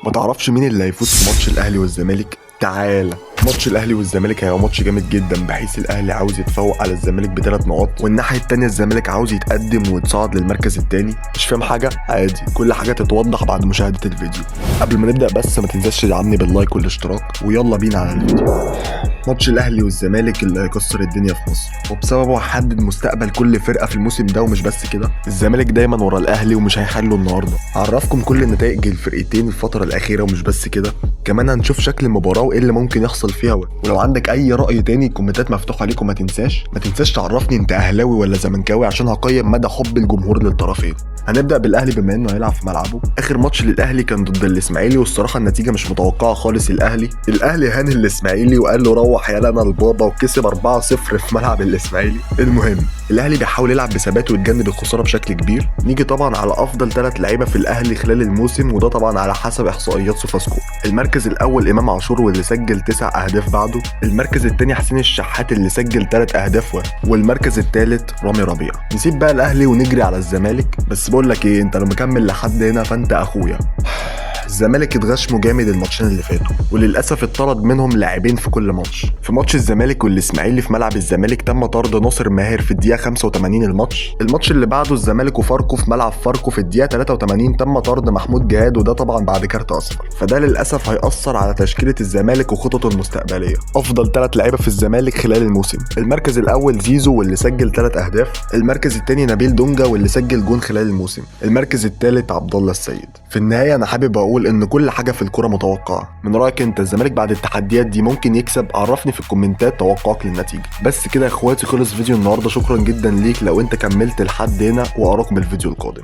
ما تعرفش مين اللي هيفوز في ماتش الاهلي والزمالك؟ تعالى، ماتش الاهلي والزمالك هيبقى ماتش جامد جدا، بحيث الاهلي عاوز يتفوق على الزمالك ب3 نقاط، والناحية التانية الزمالك عاوز يتقدم ويتصعد للمركز الثاني. مش فاهم حاجه؟ عادي، كل حاجة تتوضح بعد مشاهده الفيديو. قبل ما نبدا بس ما تنساش تدعمني بال like والاشتراك، ويلا بينا على الفيديو. ماتش الاهلي والزمالك اللي هيكسر الدنيا في مصر، وبسببه هحدد مستقبل كل فرقه في الموسم ده. ومش بس كده، الزمالك دايما ورا الاهلي ومش هيحلوا النهارده. هعرفكم كل نتائج الفرقتين الفترة الاخيره، ومش بس كده، كمان هنشوف شكل المباراة وايه اللي ممكن يحصل فيها. ولو عندك اي راي تاني الكومنتات مفتوحة ليكم. ما تنساش تعرفني انت اهلاوي ولا زملكاوي عشان هقيم مدى حب الجمهور للطرفين. هنبدا بالاهلي بما انه هيلعب في ملعبه. اخر ماتش للاهلي كان ضد الاسماعيلي، والصراحة النتيجة مش متوقعه خالص. الاهلي هان الاسماعيلي وقال له روح يا لنا البابا، وكسب 4-0 في ملعب الاسماعيلي. المهم الاهلي بيحاول يلعب بثبات ويتجنب الخسارة بشكل كبير. نيجي طبعا على افضل 3 لعيبه في الاهلي خلال الموسم، وده طبعا على حسب احصائيات سوفاسكور. المركز الاول امام عاشور واللي سجل 9 اهداف، بعده المركز الثاني حسين الشحات اللي سجل 3 اهداف، والمركز الثالث رامي ربيعه. نسيب بقى الاهلي ونجري على الزمالك. بس بقول لك ايه، انت لو مكمل لحد هنا فانت اخويا. الزمالك اتغشموا جامد الماتشين اللي فاتوا، وللاسف اتطرد منهم لاعبين في كل ماتش. في ماتش الزمالك والاسماعيلي في ملعب الزمالك تم طرد ناصر ماهر في الدقيقة 85. الماتش اللي بعده الزمالك وفاركو في ملعب فاركو في الدقيقة 83 تم طرد محمود جهاد، وده طبعا بعد كارت اصفر، فده للاسف هيأثر على تشكيله الزمالك وخططه المستقبليه. افضل 3 لعيبه في الزمالك خلال الموسم: المركز الاول زيزو واللي سجل 3 اهداف، المركز الثاني نبيل دونجا واللي سجل جون خلال الموسم، المركز الثالث عبد الله السيد. في النهاية انا حابب اقول ان كل حاجة في الكورة متوقعه. من رايك انت، الزمالك بعد التحديات دي ممكن يكسب؟ عرفني في الكومنتات توقعك للنتيجه. بس كده يا اخواتي، خلص فيديو النهارده. شكرا جدا ليك لو انت كملت لحد هنا، واراكم الفيديو القادم.